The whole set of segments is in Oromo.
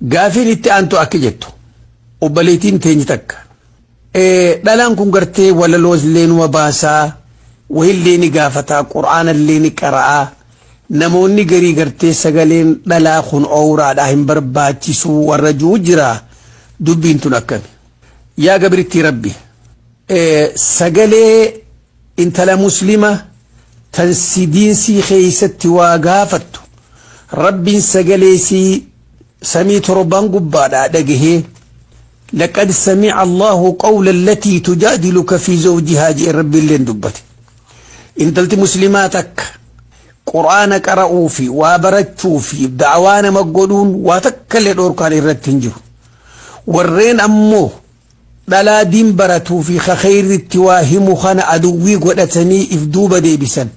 Gaafiin itti aantu akka jettu obboleettiin teenyi takka. Dhalaan kun gartee walaloos illee numa baasaa, wahillee ni gaafataa, qura'aana illee ni qara'aa. Namoonni garii gartee sagaleen dhalaa kun ooraadhaa hin barbaachisuu warra jiru jira, dubbiin tun akkami. Yaa gabrittii rabbi, sagalee intala muslima tan sidiinsii keeysatti waa gaafattu rabbiin sagalee sii samii torban gubbaadhaa dhagahee, لقد سمع الله قول التي تجادلك في زوجها جئ ربي اللين دبته. انتلت مسلماتك قرآن قرأوا في وبرتشوا في دعوانا مقولون وتكل دوركان الرتنجر. ورين أمو دلا دين برتو في خير التواهم خان أدوي قدتني إفدوب ديبسا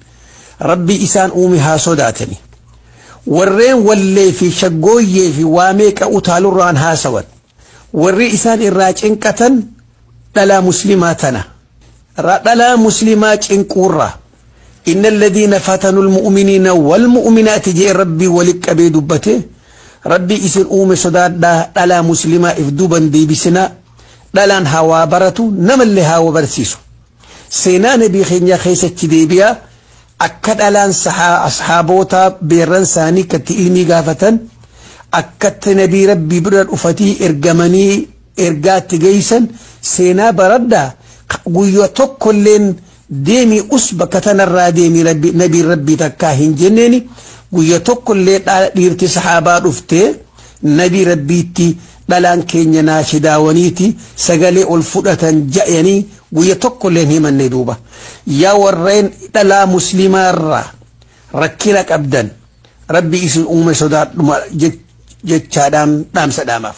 ربي إسان أومها صداتني. ورين واللي في شقوي في واميك أتالوران هاسوت warri isaan irraa cinqatan dhalaa muslimaa tana, dhalaa muslimaa cinquurra. إن الذين فتنوا المؤمنين والمؤمنات جاء ربي ولك أبي دبته. ربي إسن أوم صداد دلا مسلمة إفدوبا دي بسنا دلان هوا برتو نمل لها وبرسيسو سينا نبي خينيا خيسة ديبيا أكد ألان صحا أصحابوتا بيران ساني كتئلمي قافة أكدت نبي ربي برر أفتي إرجمني إرجات جيسا سينا بردا guyyaa tokkolleen deemii us bakka tanarraa deemii nabii rabbii takkaa hin jenneeni. Guyyaa tokkollee dhiirti sahaabaa dhuftee nabii rabbiitti dhalaan keenya naashidaawaniiti sagalee ol fudhatan ja'anii guyyaa tokkolleen himanne. Duuba yaa warreen dhalaa muslimaarraa rakkina qabdan, rabbi isin uume sodaadhuma jechaadhaan dhaamsa dhaamaaf.